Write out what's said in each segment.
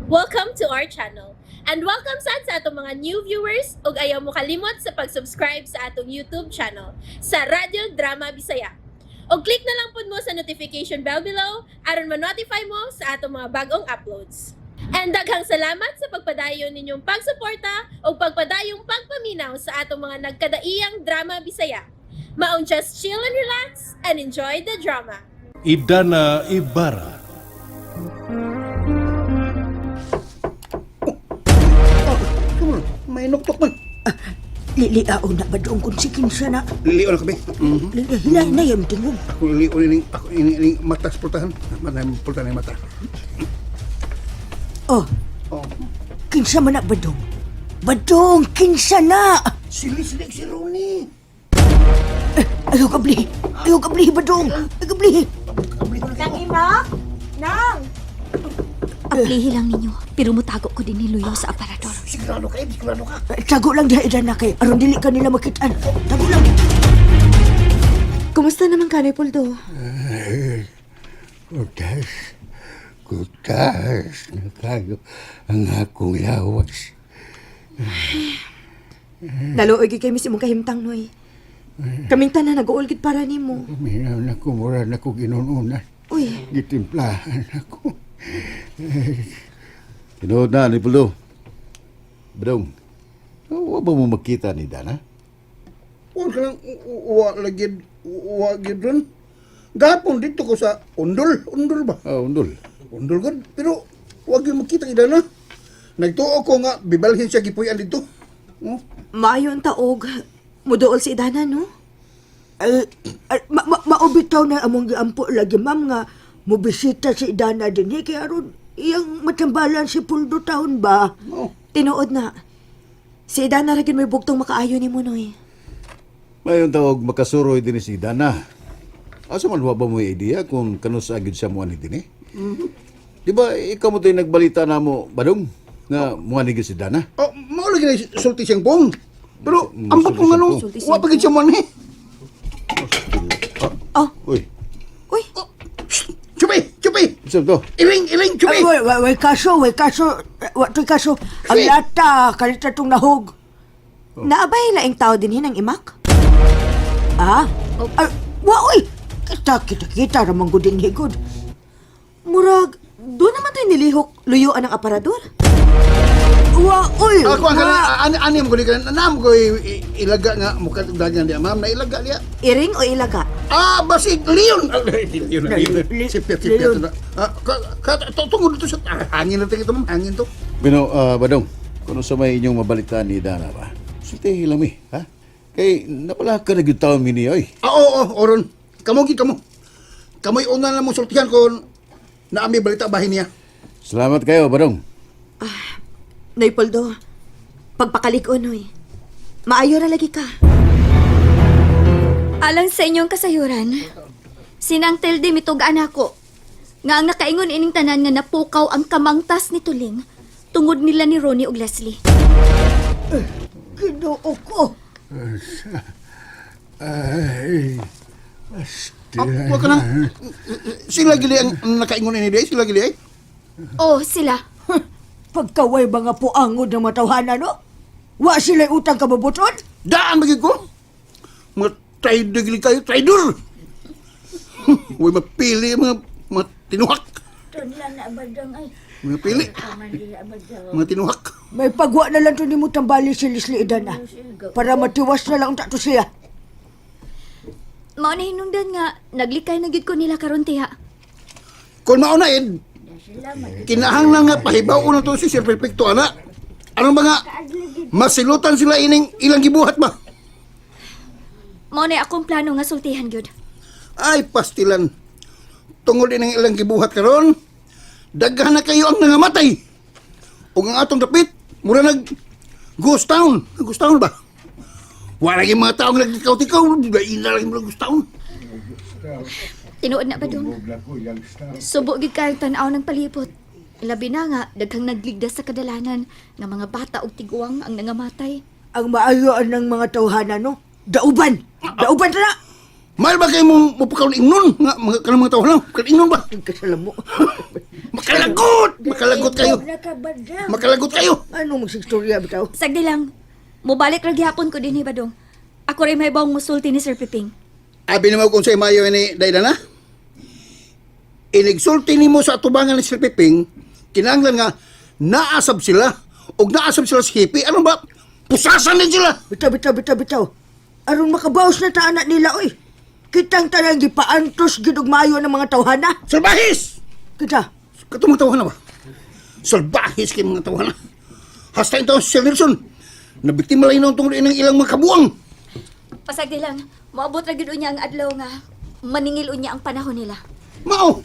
Welcome to our channel. And welcome sad sa atong mga new viewers ug ayaw mo kalimot sa pag-subscribe sa atong YouTube channel sa Radyo Drama Bisaya. Og click na lang pud mo sa notification bell below aron ma-notify mo sa atong mga bagong uploads. And daghang salamat sa pagpadayon ninyong pagsuporta ug pagpadayong pagpaminaw sa atong mga nagkadaiyang drama Bisaya. Maong just chill and relax and enjoy the drama. Idana Ibarra. Come on, may nuktok man. Liliaon na ba doon kung si kinsa na? Lilion kami. Lili, hinay na yung tingog. Ako lilion ining ako ining ining mata sa pultahan. Mata pultahan yung mata. Oh, Oh. kinsa man na ba doon? Badong, kinsa na? Sili sili si Rooney. Ayaw kabli, ayaw kabli, badong, ayaw kabli. Abli ko na Nang ima? Nang! Aplihi lang ninyo, pero mutago ko din ni Luyo sa aparador. Sigurado ka, eh, sigurado ka. Tago lang diha idan na kay, aron dili ka nila makitaan. Tago lang. Kumusta naman ka, Leopoldo? Kutas, kutas na kayo ang akong lawas. Naluoy gid kay mis imong kahimtang, Noy. Kaming tanan nag-uol gid para nimo. Minaw na ko, mura na ko ginununan. Uy, Gitimplahan ako. Tinuod na, ni Puldo. Badong, wa ba mo makita ni Dana? Huwag ka lang uwa lagi uwa gid ron. Gapon dito ko sa Undol, Undol ba? Ah, undol. Undol gud, pero wag gyud makita ida na. Nagtuo ko nga bibalhin siya gipuy-an dito. Oh. maayo ang taog. Muduol si Idana, no? Ay, ay, ma, ma, maubitaw na among giampo lagi, ma'am, nga mobisita si Idana din. Eh, kay aron iyang matambalan si Puldo taon ba? Oh. Tinuod na. Si Idana ra gid may bugtong makaayo nimo, Noy. Mayon tawag makasuroy din si Dana. Asa man wa ba mo idea kung kanus agid siya muani din eh? Di ba ikaw mo tayo nagbalita na mo, Badong, nga muani gyud si Dana? Oh, mao lagi na sulti siyang pong. Pero ambot sulti ko nga siyang nung pong. wa pa gid siya mo ni. Oh, Uy, uy. Oh, shh, Chupi, chupi. isa to? Iring, iring, chupi. Ay, way, way, way kaso, way kaso, eh, wa to'y kaso. Ang lata, kalita tong nahog. Naabay laing tao dinhi ng imak? Ah? Ay, wa, oy! Kita, kita, kita, ramang guding higod. Murag, doon naman tayo nilihok luyuan ang aparador. Wa, oy! Ako ang wa. kana ani ani mo gud nam ko ilaga nga mukha dagan diya ma'am na ilaga diya. Iring o ilaga? Ah, basig leon. Ah, Leon, leon. Sipyat sipyat Leon. na. Ah, ka, ka tungod dito sa hangin na ito ma'am, hangin to. Bino, Badong, kung sa may inyong mabalitaan ni Dana ba? Sultihi lang mi, ha? Kay napala ka na gyud taon mi niya, oy. Ah, oo, oo, oron. Kamo gid kamo. Kamoy una na mo sultihan kon naami balita bahin niya. Salamat kayo, Badong. Noy Poldo, pagpakalig-on, Noy. Maayo ra lagi ka. Alang sa inyong kasayuran, sinang Tilde mitugaan ako nga ang nakaingon ining tanan nga napukaw ang kamangtas ni Tuling tungod nila ni Ronnie ug Leslie. Ginoo ko. Ay, Ah, wa ka nang sila gili ang nakaingon ini diay, sila gili ay. Oh, sila. Pagkaway mga puangod ng matawhana, no? Wa sila'y utang kababuton? Daan bagid ko. Mga traidor gili kayo, traidor. Uy, mapili mga mga tinuhak. Mga pili. Mga tinuhak. May pagwa na lang to ni mo tambali si Leslie Idana. Para matiwas na lang ta to siya. Mao na hinungdan nga naglikay na gyud ko nila karon tiha. Kung mauna ed, kinahanglan nga pahibaw na to si Sir Perfecto ana. Anong mga masilutan sila ining ilang gibuhat ba? Mao na akong plano nga sultihan gyud. Ay pastilan. Tungod ining ilang gibuhat karon, daghan na kayo ang nangamatay. Ug ang atong dapit, mura nag ghost town. Ghost town ba? Wala gyud mga taong nagtikaw-tikaw, ila lang mga ghost town. Tinuod na ba dong? Subo gid kayo tan-aw ng palibot. Labi na nga daghang nagligdas sa kadalanan nga mga bata ug tiguang ang nangamatay. Ang maayo ng mga tawhana, no? Dauban! Dauban ta na! Mahal ba kayo mong mapakaw ingnon? Nga, mga kanang mga tao lang. Ingnon ba? Kasalamo. Makalagot! Makalagot kayo! Nakabadang. Makalagot kayo! Ano magsistorya bitaw? Sagdi lang. Mubalik ra gihapon ko dinhi Badong. Ako ray may bawang musulti ni Sir Piping. Abi na mo kung sa'yo mayo ni Daidana? Inigsulti nimo sa atubangan ni Sir Piping, kinahanglan nga naasab sila og naasab sila sa hippie. Ano ba? Pusasan din sila! Bitaw, bitaw, bitaw, bitaw. Aron makabaos na ta anak nila, oy. Kitang tanang gipaantos gid og maayo ng mga tawhana. Salbahis! Kita. Katong mga tawhana ba? Salbahis kay mga tawhana. Hasta ito si Sir Nelson. Nabiktima lang noon tungod inang ilang mga kabuang. Pasagdi lang. Moabot ra gyud unya ang adlaw nga maningil unya ang panahon nila. Mao!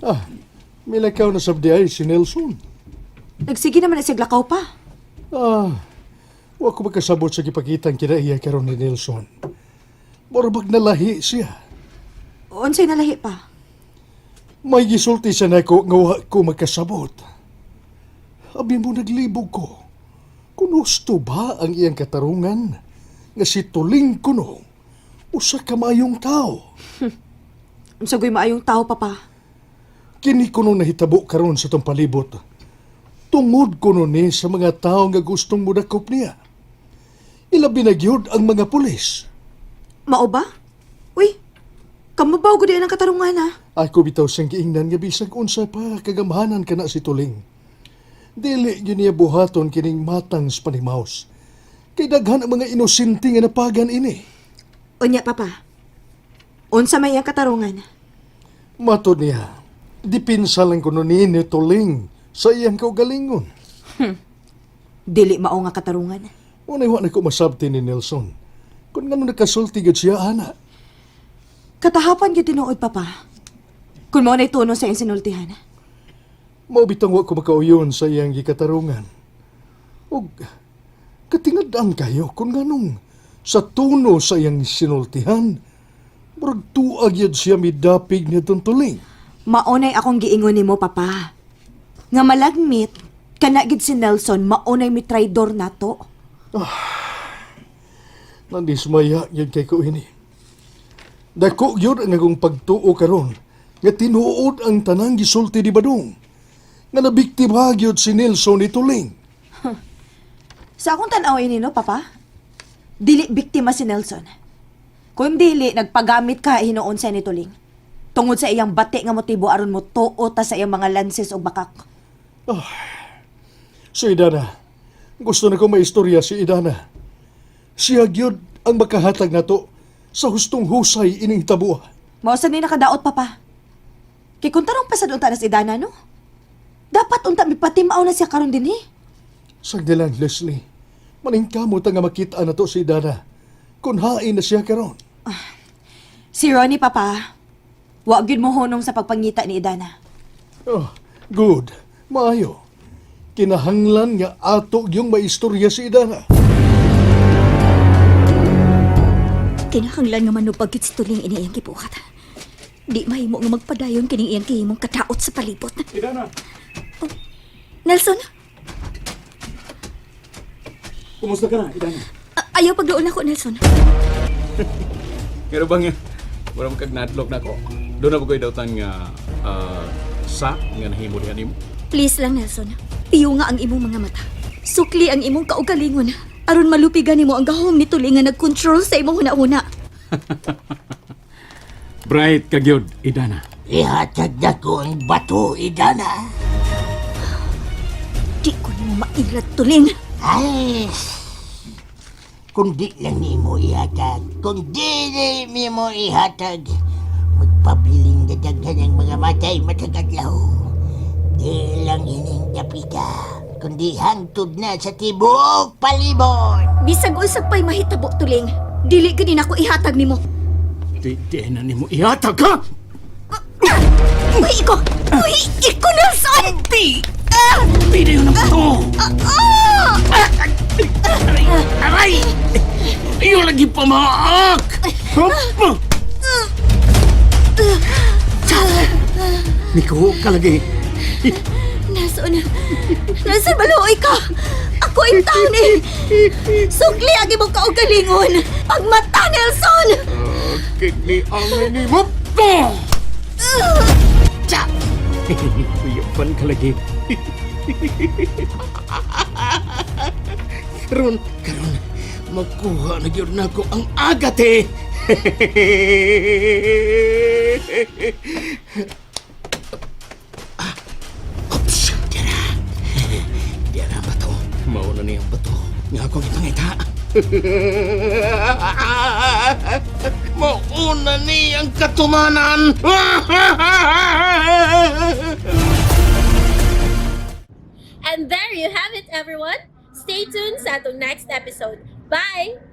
Ah, milakaw na sabdi ay si Nelson. Nagsige naman na siya lakaw pa. Ah, wa ko makasabot sa gipakitan kinaiya karon ni Nelson. Murabag nalahi siya. Unsay nalahi pa. May gisulti siya nako nga wa ko makasabot. Abi mo naglibog ko. Kung husto ba ang iyang katarungan nga si Tuling kuno usa ka maayong tao. Unsa goy maayong tao papa. Kini kuno nahitabo karon sa tong palibot. Tungod kuno ni sa mga tao nga gustong modakop niya. Ilabi na gyud ang mga pulis. Mao ba? Uy, kamubaw gud ang katarungan ah. Ako bitaw siyang giingnan nga bisag unsa pa kagamhanan kana si Tuling. Dili gyud niya buhaton kining matang sa panimaus. Kay daghan ang mga inosente nga napagan ini. Unya papa. Unsa may iyang katarungan? Matod niya, dipinsa lang kuno ni ni Tuling sa iyang kaugalingon. Dili mao nga katarungan. Unay wa na ko masabti ni Nelson. Kung ngano nakasulti gud siya ana. Katahapan gyud tinuod papa. Kun mao nay tuno sa iyang sinultihan. Mao bitang wa ko makauyon sa iyang gikatarungan. Ug katingad-an kayo kung nganong sa tuno sa iyang sinultihan, murag tuag yun siya midapig ni Tuling. Maunay akong giingon nimo papa. Nga malagmit kana gid si Nelson maunay mi traidor nato. Nandismaya yun kay ko ini. Dako yun ang akong pagtuo karon nga tinuod ang tanang gisulti ni Badong. Nga nabiktima gyud si Nelson ni Tuling. Sa akong tan-aw ini no papa. Dili biktima si Nelson. Kung dili nagpagamit ka hinuon sa ni Tuling. Tungod sa iyang bati nga motibo aron mo tuo ta sa iyang mga lances og bakak. Si Idana, gusto na ko maistorya si Idana. Siya gyud ang makahatag nato sa hustong husay ining tabuha. Mao sa ni nakadaot papa. Kay kung tarong pasad unta na si Dana no. Dapat unta mipatimaw na siya karon dinhi. Sagdi lang, Leslie. Maningkamot nga makita na to si Idana. Kung hain na siya karon. Si Ronnie papa, wa gyud mo honong sa pagpangita ni Idana. Oh, good. Maayo. Kinahanglan nga ato yung maistorya si Idana. Kinahanglan nga manubag gid si Tuling ini iyang gibuhat. Di mahimo nga magpadayon kining iyang gihimong kadaot sa palibot. Idana, Oh, Nelson, kumusta ka na, Idana? ayaw pagduol nako Nelson. Pero bang, wala mo kag nadlok na ko. Doon na ba ko'y dautan nga sa nga nahimo diha nimo? Please lang Nelson. Piyo nga ang imong mga mata. Sukli ang imong kaugalingon aron malupigan nimo ang gahom ni Tuling nga nagkontrol sa imong hunahuna. Bright ka gyud, Idana. Ihatag na ko ang bato, Idana. Di ko nimo mailat Tuling. Ay, kung di lang nimo ihatag, kung di nimo ihatag, magpabiling na daghan ang mga matay matag adlaw. Di lang ining dapita, kundi hangtod na sa tibuok palibot. Bisag unsa pa'y mahitabo Tuling. Dili gani nako ihatag nimo. Di, di na nimo ihatag ha? Uy, iko! Uy, iko Nelson! Di! Ah! Pili yun ang bato! Ah! Aray! Iyo lagi pamaak! Hup! Niko ka lagi. Nelson! Nelson, maluoy ka! Ako Ko taon eh. Sugli ang imong kaugalingon. Pagmata, Nelson! Kini ang ini mo. Cha. Uyapan ka lagi. Karon, karon, makuha na gyud nako ang agat eh. Ah, Oops, dira. Dira ang bato. Mauna niya ang bato. Nga akong ipangita. Mauna ni ang katumanan. And there you have it, everyone. Stay tuned sa atong next episode. Bye!